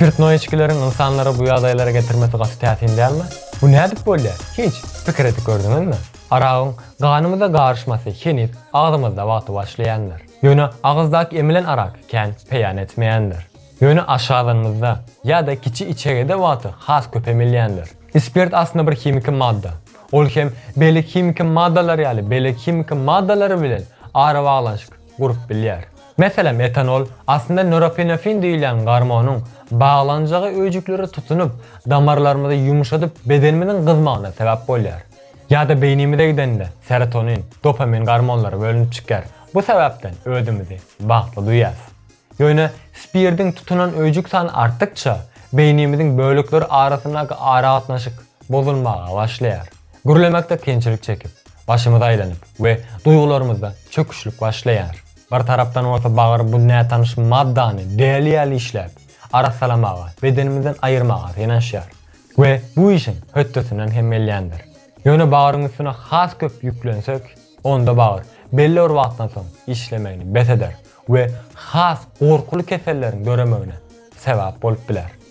Spirtnoý içgileriň ynsanlary bu ýagdaýlara getirmesi gaty täsin dälmi? Bu nädip bolýar? Hiç pikir edip gördüňizmi? Aragyň ganymyza garyşmasy heniz agzymyzda wagty başlaýandyr. Ýöne agyzdaky emilen arak kän peýan etmeýändir. Ýöne aşgazanymyzda ýa-da kiçi içegede wagty has köp emilýändir. Spirt aslynda bir himiki madda. Ol hem beýleki himiki maddalar ýaly beýleki himiki maddalary bilen arabaglanyşyk gurup bilýär. Meselem, etanol aslynda noropinefrin diýilýän gormonyň baglanjagy öýjüklere tutunyp, damarlarymyzy ýumşadyp bedenimiziň gyzmagyna sebäp bolýar. Ýa-da beýnimize gidende serotonin, dopamin gormonlary bölünip çykýar. Bu sebäpden özümizi bagtly duýýas. Ýöne spirdiň tutunan öýjük sany artdykça, beýnimiziň bölekleri arasyndaky aragatnaşyk bozulmaga başlaýar. Gürlemekde kynçylyk çekip, başymyz aýlanyp we duýgularymyzda çöküşlik başlaýar. Bir tarapdan bolsa bagyr bu nätanyş maddany däli ýaly işläp, arassalamaga, bedenimizden aýyrmaga synanyşýar we bu işiň hötdesinden hem gelýändir. Ýöne bagryň üstüne has köp ýüklensek, onda bagyr belli bir wagtdan soň işlemegini bes eder we has gorkuly keselleriň döremegine sebäp bolup biler.